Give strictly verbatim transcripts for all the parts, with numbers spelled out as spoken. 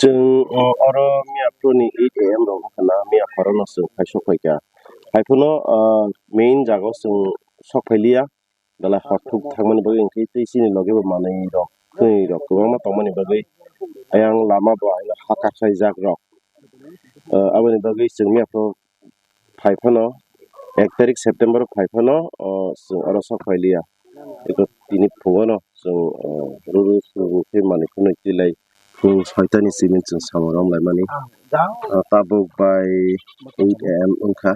Chwng, o, oro miya phuruni eight A M rok wngkha na, miya pharo no chwng phai sok phaikha. Haiphano, ah, main jaga o chwng sok phailiya, belai hor thuk thangmani bagwi hwnkhe tei chini logi bo manwi rok, thwnwi rok kwbangma tongmani bagwi ayang lama bo haino ha kakhwlaijak rok. Ah, aboni bagwi chwng miya phuru phai phano, ek tarik September phai phano, o, chwng oro sok phailiya. Eko tini phungo no chwng, o, ruru sugu khe manwi phunwi twi lai. Phung soitani simi chwng samung rom laimani. Ah, tabuk bai eight A M wngkha.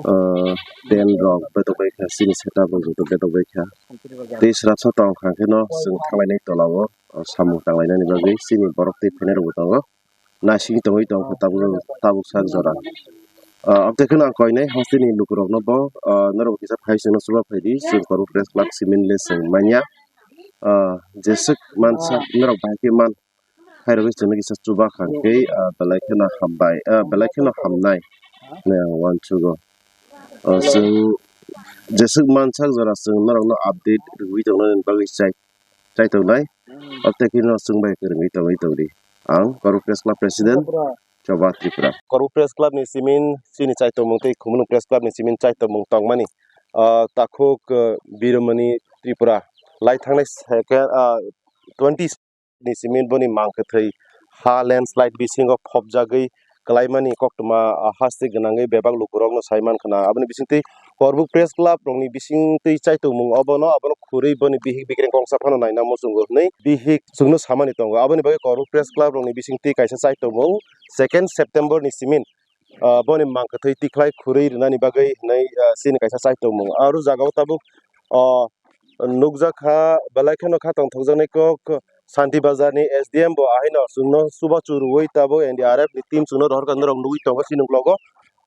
Ah, tent rok betok bai kha, chini setup rok joto betok bai kha. Tei srapsa tong kha khe no chwng thanglainai tola o, o, samung tanglainani bagwi chini borok tei phainai rok bo tongo. Naisingwi tongwi tongkha tabuk, tabuk sak jora. Ah, abotei kheno ang koinai hasteni lukurokno bo, ah, norok kisa phai chwngno chuba phaidi, chwng Korbu Press Club simi le chwng manya. Ah, jeswk mansa norok bahai khe man. Khairogwi chwngno kisa chuba kha khe, ah, belai kheno hambai, ah, belai kheno hamnai hinwi ang uansugo. Ah, chwng jeswk mansak jora chwng norokno update rwui tongnani bagwi chai, chai tongnai. Abotei kheno chwng bai kwrwngwi tongwi tongdi. Ang Korbu Press Club President Choba Tripura. Korbu Press Club ni simin chini chaitongmung tei Khumulwng Press Club ni simin chaitongmung tongmani, ah, takhuk, ah, Biromani Tripura lai thangnai second, ah, twenty ni simi boni mang kwthwi ha landslide bisingo phobjagwi kwlaimani koktwma, ah, haste gwnangwi bebak lukurokno sai mankha na. Aboni bisingtwi Korbu Press Club rokni bisingtwi chaitongmung obono, abono khurwi boni bihik bikreng kongsa phano naina muchungo hwnwi bihik chwngno samani tongo. Aboni bagwi Korbu Press Club rokni bisingtwi kaisa chaitongmung second September ni simi, ah, boni mang kwthwi tikhlai khurwi rwnani bagwi hwnwi, ah, chini kaisa chaitongmung. Aro jagao tabuk, ah, nukjak kha, belai kheno kha tongthokjaknai kok Santi Bazar ni S D M bo ahaino chwngno chubachu rwui tabuk N D R F ni team chwngno rohorkha norok nugui tongo chini uklogo.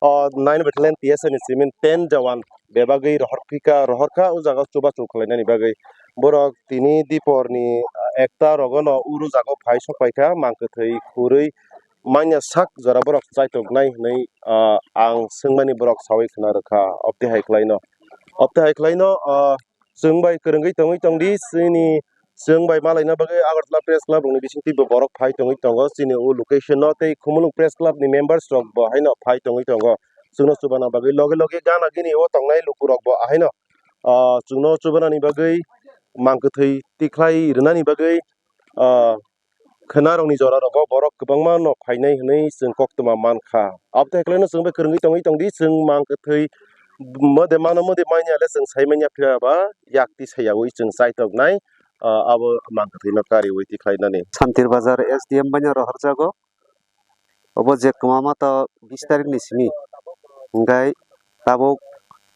O nine battalion T S R ni simi ten jawan bebagwi rohorphika, rohorkha o jaga o chubachu khwlainani bagwi. Borok tini dipor ni, ah, ekta rogono uro jaga o phai sok phaikha mang kwthwi khurwi manya sak jora borok chaitoknai hwnwi, ah, ang swngmani borok saui khna rwkha. Obtwi hai khlaino, obtwi hai khlaino, ah, chwng bai kwrwngwi tongwi tongdi, chini chwng bai malaina bagwi Agartala Press Club rokni bisingtwi bo borok phai tongwi tongo, chini o location no tei Khumulwng Press Club ni members rok bo haino phai tongwi tongo chwngno chubana bagwi. Loge loge gana gini o tongnai lukurok bo ahaino, ah, chwngno chubanani bagwi mang kwthwi tikhlai rwnani bagwi, ah, khwnarokni jorarogo borok kwbangma no phainai hwnwi chwng koktwma mankha. Abotwi hai khlaino chwng bai kwrwngwi tongwi tongdi, chwng mang kwthwi mode mano mode manya le chwng sai manya phiya ba yakti sayaui chwng chaitoknai, ah, abo mang kwthwino kariui tikhlainani. Santir Bazar S D M baino rohorjago. Obo je kwmama to bis tarikni simi. Hwnkhe tabuk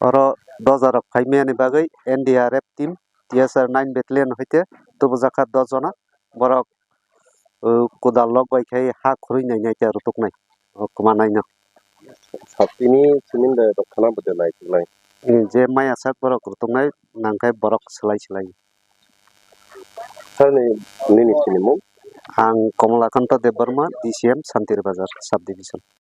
oro doja rok phai mani bagwi N D R F team, T S R nine battalion hoite tubujakha dos jona. Borok, uh, kodal rok bai khai ha khurui nai nai tei rutuknai, uh, kwmanaino. Saptini simin bai rok khana bwtwi naituknai. Eh, je maya sak borok rutuknai nangkhai borok swlai swlai. Sir ni, nini sinimung? Ang Komolakanta Debbarma, D C M Santir Bazar Sub Division.